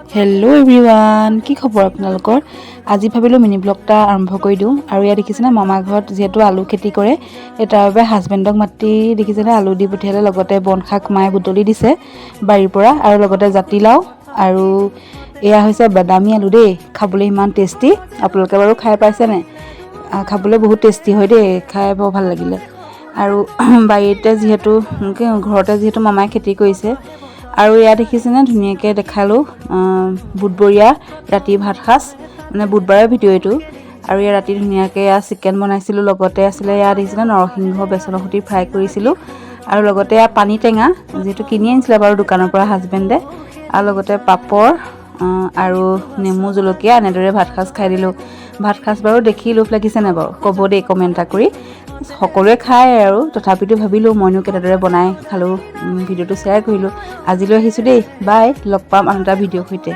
Hello' everyone, কি খবৰ আপোনালোকৰ? আজি ভাবিলোঁ মিনি ব্লগ এটা আৰম্ভ কৰি দিওঁ। আৰু ইয়াত দেখিছেনে, মামা ঘৰত যিহেতু আলু খেতি কৰে, সেই তাৰ বাবে হাজবেণ্ডক মাতি দেখিছেনে আলু দি পঠিয়ালে। লগতে বনশাক মায়ে বুটলি দিছে বাৰীৰ পৰা আৰু লগতে জাতিলাও। আৰু এয়া হৈছে বাদামী আলু দেই, খাবলৈ ইমান টেষ্টি। আপোনালোকে বাৰু খাই পাইছেনে? খাবলৈ বহুত টেষ্টি হয় দেই, খাই বৰ ভাল লাগিলে। আৰু বাৰীতে যিহেতু কি ঘৰতে যিহেতু মামাই খেতি কৰিছে। আৰু এয়া দেখিছেনে, ধুনীয়াকৈ দেখালোঁ বুধবৰীয়া ৰাতি ভাত সাজ, মানে বুধবাৰৰ ভিডিঅ' এইটো। আৰু এয়া ৰাতি ধুনীয়াকৈ এয়া চিকেন বনাইছিলোঁ, লগতে আছিলে এয়া দেখিছেনে নৰসিংহ বেচনৰ সৈতে ফ্ৰাই কৰিছিলোঁ। আৰু লগতে এয়া পানী টেঙা, যিহেতু কিনি আনিছিলে বাৰু দোকানৰ পৰা হাজবেণ্ডে। আৰু লগতে পাপৰ আৰু নেমু জলকীয়া, এনেদৰে ভাত সাজ খাই দিলোঁ। ভাত সাজ বাৰু দেখি লোভ লাগিছে নাই বাৰু ক'ব দেই কমেণ্ট এটা কৰি। সকলোৱে খায় আৰু তথাপিতো ভাবিলোঁ মইনো কেনেদৰে বনাই খালোঁ, ভিডিঅ'টো শ্বেয়াৰ কৰিলোঁ। আজিলৈ আহিছোঁ দেই, বাই। লগ পাম আন এটা ভিডিঅ'ৰ সৈতে।